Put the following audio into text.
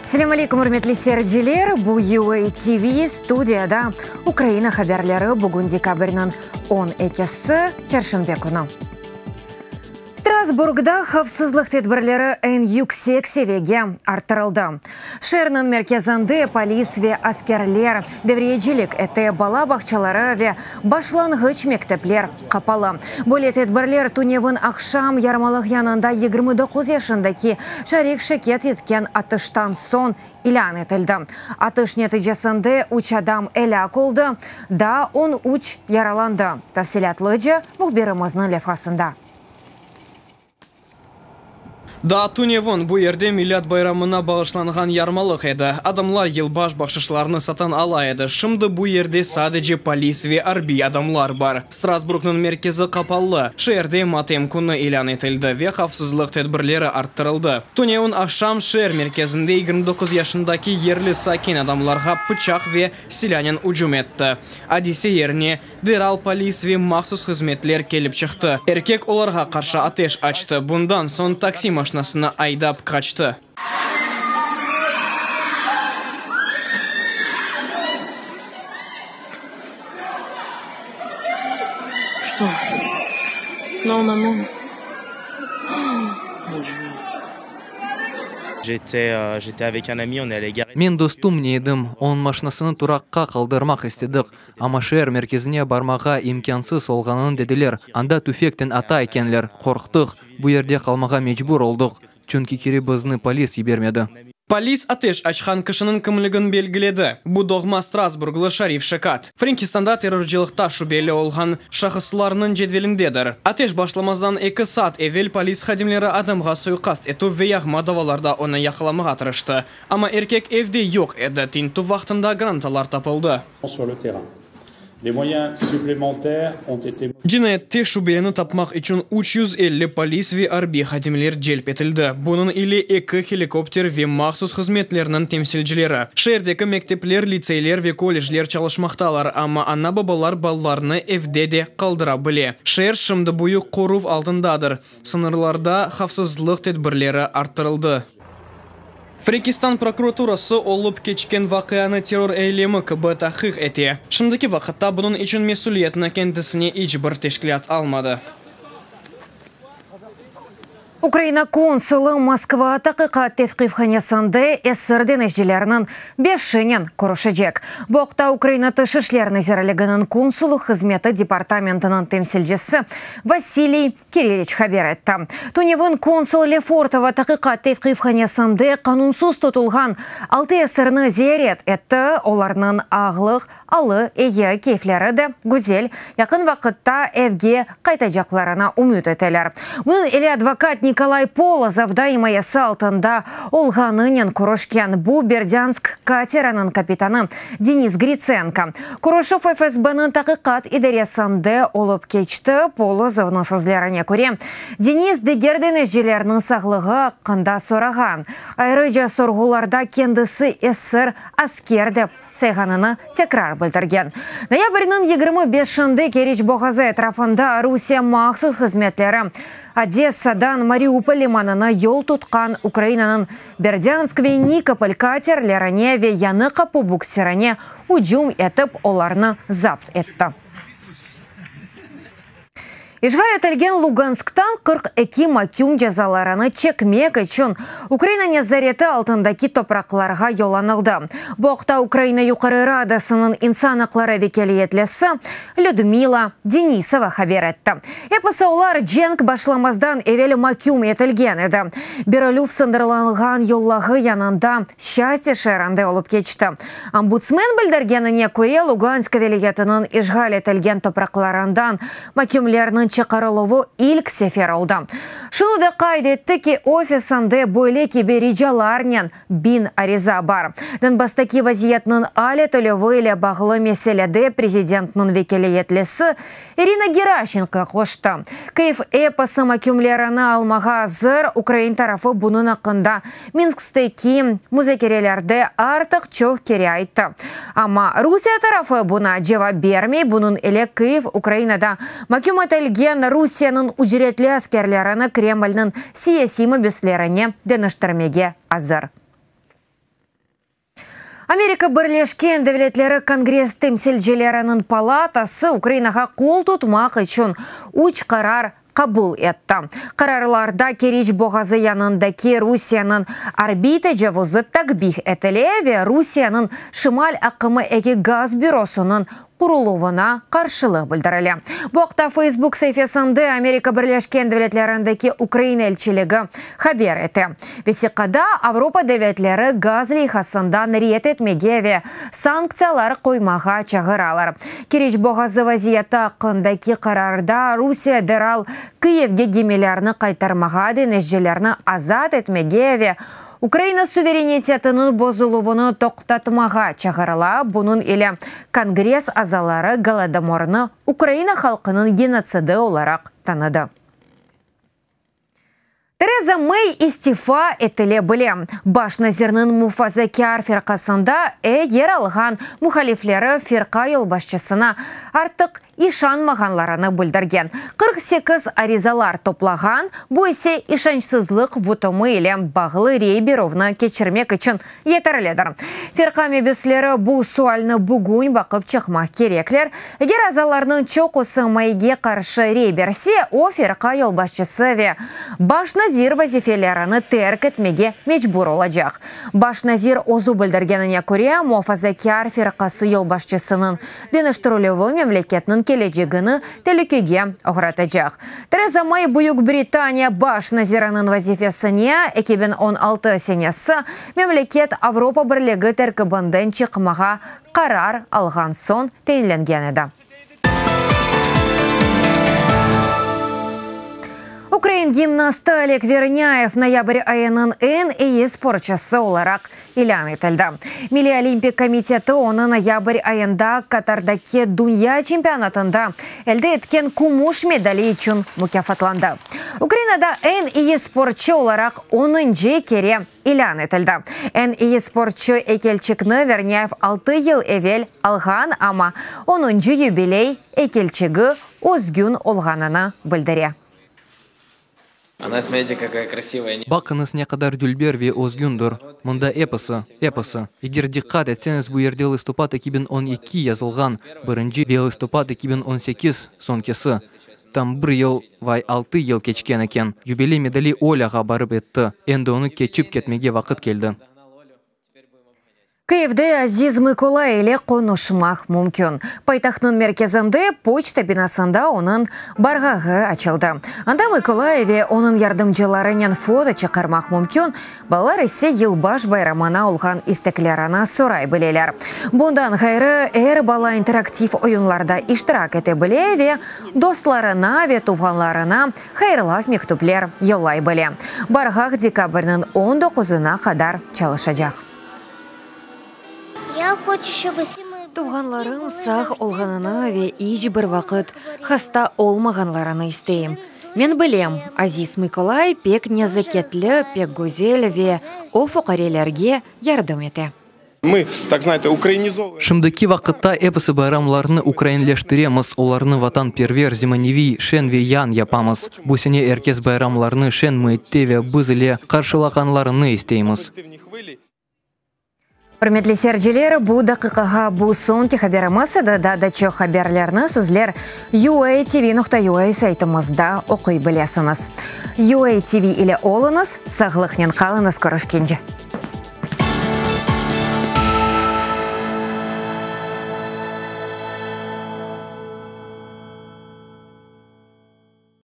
Selâm aleykum, ürmetli seyirciler! Bu UA TV, studiyada Ukraina haberleri, bugün dekabrniñ on ekisi, çarşenbe künü. Strasburgda havfsızlıq tedbirleri eñ yüksek seviyege arttırıldı. Şeerniñ merkezinde polis ve askerler devriyecilik ete, bala bağçaları ve başlanğıç mektepler qapalı. Böyle tedbirler tünevin aqşam yarmalıq yanında 29 yaşındaki Şarik Şeket etken atıştan soñ ilân etildi. Atış neticesinde üç adam elâk oldı, daa 13 yaralandı. Tafsilâtlıca mühbirimizniñ levhasında. Daa tünevin bu yerde Milât bayramına bağışlanğan yarmalıq edi. Adamlar yılbaş bahşışlarını satın ala edi. Şimdi bu yerde sadece polis ve arbiy adamlar bar. Strasburgnıñ merkezi qapalı. Şeerde matem künü ilân etildi ve havfsızlıq tedbirleri arttırıldı. Tünevin aqşam şeer merkezinde 29 yaşındaki yerli sakin adamlarğa pıçaq ve silânen ücüm etti. Adise yerine deral polis ve mahsus hızmetler kelip çıqtı. Erkek olarğa qarşı ateş açtı, bundan soñ taksi maşinasını aydap qaçtı. Что? No, no, no. Men dostumnen edim, onıñ maşinasını turaqqa qaldırmaq istedik, amma şeer merkezine barmağa imkânsız olğanını dediler, anda tüfekten ata ekenler, qorqtıq, bu yerde qalmağa mecbur oldıq, çünki keri bizni polis yibermedi. Polis ateş açqan kişiniñ kimligin belgiledi, bu doğma Strasburglı Şarif Şekat, Frenkistanda terrorcılıqta şübeli olğan şahıslarnıñ cedvelindedir. Ateş başlamazdan eki saat evel polis hadimleri adamğa suiqast etüv ve yağma davalarda onı yaqalamağa tırıştı. Amma erkek evde yoq edi, tintüv vaqtında granatalar tapıldı. Cinayette şübelini tapmaq içün 350 polis ve arbiy hadimler celp etildi, bunıñ ile eki helikopter ve mahsus hızmetlerniñ temsilcileri. Şeerdeki mektepler, litseyler ve kollecler çalışmaqtalar, amma ana-babalar balalarını evde de qaldıra bile. Şeer şimdi büyük qoruv altındadır, sıñırlarda havfsızlıq tedbirleri arttırıldı. Frenkistan prokuraturası olıp keçken vaqianı terror eylemi kibi tahqiq ete. Şimdiki vaqıtta bunıñ içün mesüliyetni kendisine iç bir teşkilât almadı. Ukraina konsulı Moskva taqiqat tevqifhanesinde esir deñizcilerniñ beşinen körüşecek. Bu aqta Ukraina Tış işler nazirliginiñ konsullıq hızmeti departamentiniñ temsilcisi Vasiliy Kireliç haber etti. Tünevin konsul Lefortovo taqiqat tevqifhanesinde qanunsız tutulğan altı esirni ziyaret etti, olarnıñ ağlıq alı eyi, keyfleri de güzel, yaqın vaqıtta evge qaytacaqlarına ümüt eteler. Bunıñ ile advokat Nikolay Polozov da imayesi altında olğanınen körüşken. Bu Berdânsk kateriniñ kapitanı Denis Gritsenko. Körüşüv FSBniñ taqiqat idaresinde olıp keçti. Polozovnıñ sözlerine köre, Denis diger deñizcilerniñ sağlığı aqqında sorağan. Ayrıca sorğularda kendisi esir asker dep sayğanını tekrar bildirgen. Noyabrniñ 25-inde Keriç boğazı etrafında Rusiye mahsus hızmetleri Odessadan Mariupol limanına yol tutqan Ukrainanıñ Berdânsk ve Nikopol katerlerine ve Yañı Qapu buksirine ücüm etip, olarnı zapt etti. İşğal etilgen Lugansktan 42 maküm cezalarını çekmek içün Ukraina nezareti altındaki topraqlarğa yollanıldı. Bu aqta Ukraina Yuqarı Radasınıñ insan aqları vekâletlisi Lüdmila Denisova haber etti. Episi olar cenk başlamazdan evel maküm etilgen edi. Berilüv sıñırlanğan yollağı yanında Şçastye şeerinde olıp keçti. Ombudsmen bildirgenine köre, Lugansk vilâyetiniñ işğal etilgen topraqlarından makümlerniñ çıqarıluvı ilk sefer oldı. Şunı da qayd etti ki, ofisinde böyle kibi ricalarnen 1000 ariza bar. Donbasstaki vaziyetniñ al etilüvi ile bağlı meselede prezidentniñ vekâletlisi İrina Geraşenko qoştı. Kyiv episi makümlerini almağa azır, ukrain tarafı bunıñ aqqında Minskteki muzakerelerde artıq çoq kere ayttı. Amma Rusiye tarafı buña cevap bermey, bunıñ ile Kyiv Ukrainada maküm etilgen Rusiyeniñ ücretli askerlerini Kremlniñ siyasiy mabüslerine deñiştirmege azır. Amerika Birleşken Devletleri Kongress temsilcileriniñ palatası Ukrainağa qol tutmaq içün üç qarar qabul etti. Qararlarda Keriç boğazı yanındaki Rusiyeniñ arbiy tecavuzı takbih etile ve Rusiyeniñ Şimal aqımı eki gaz bürosınıñ quruluvına qarşılıq bildirile. Bu aqta Facebook saifesinde Amerika Birleşken Devletlerindeki Ukraina elçiligi haber ete. Vesiqada Avropa devletleri gaz leyhasından red etmege ve sanktsiyalar qoymağa çağıralar. Keriç boğazı vaziyeti aqqındaki qararda Rusiye deral Kıyivge gemilerni qaytarmağa, deñizcilerni azat etmege ve Ukraina suverenitetiniñ bozuluvını toqtatmağa çağırıla, bunıñ ile Kongress azaları Golodomornı Ukraina halqınıñ genotsidi olaraq tanıdı. Tereza Mey istifa etile bile. Baş nazirniñ Mufazakâr firqasında yer alğan muhalifleri firqa yolbaşçısına artıq işanmağanlarını bildirgen 48 arizalar toplağan, bu ise işançsızlıq votumı ile bağlı rey berüvni keçirmek içün yeterlidir. Firqa mebüsleri bu sualni bugün baqıp çıqmaq kerekler. Eger azalarnıñ çoqusı Mayge qarşı rey berse, o, firqa yolbaşçısı ve baş nazir vazifelerini terk etmege mecbur olacaq. Baş nazir özü bildirgenine köre, Muafazakâr firqası yolbaşçısınıñ deñiştirilüvi memleketniñ kelecegini telükege oğratacaq. Tereza Mey Büyük Britaniya baş naziriniñ vazifesine 2016 senesi memleket Avropa Birligi terkibinden çıqmağa qarar alğan soñ tayinlengen edi. Ukrain gimnastı Oleg Vernâyev noyabr ayınıñ eñ eyi sportçısı olaraq ilân etildi. Milliy olimpik komiteti onı noyabr ayında Katardaki dünya çempionatında elde etken kümüş medali içün mukâfatlandı. Ukrainada eñ eyi sportçı olaraq onuncı kere ilân etildi. Eñ eyi sportçı eykelçikni Vernâyev altı yıl evel alğan, amma onuncı yubiley eykelçigi özgün olğanını bildire. Baqıñız, ne qadar dülber ve özgündir! Mında episi, episi. Eger diqqat etseñiz, bu yerde lıstopad 2012 yazılğan, birinci, ve lıstopad 2018, soñkisi. Tam bir yıl, vay altı yıl keçken eken. Yubiley medali Olâğa barıp etti. Endi onı keçip ketmege vaqıt keldi. Kyivde Aziz Mıkola ile qonuşmaq mümkün. Paytahtnıñ merkezinde, poçta binasında onıñ barğağı açıldı. Anda Mıkolay ve onıñ yardımcılarınen foto çıqarmaq mümkün, balalar ise yılbaş bayramına olğan isteklerini soray bileler. Bundan ğayrı, er bala interaktiv oyunlarda iştirak ete bile ve dostlarına ve tuvğanlarına hayırlav mektüpler yollay bile. Barğaq dekabrniñ on doquzına qadar çalışacaq. Tuvğanlarım sağ olğanını ve iç bir vaqıt hasta olmağanlarını isteyim. Men bilem, aziz Mıkolay pek nezaketli, pek güzel ve o fuqarelerge yardım ete. Şimdiki vaqıtta episi bayramlarnı ukrainleştiremiz, olarnı vatanperver, zemaneviy, şeñ ve yan yapamız. Bu sene er kes bayramlarnı şeñ müitte ve biz ile qarşılağanlarını isteymiz. Ürmetli seyirciler, bu daqiqağa bu soñki haberimiz edi. Daa da çoq haberlerni sizler UATV.UA saytımızda oquy bilesiñiz. UATV ile oluñız, sağlıqnen qalıñız, körüşkence!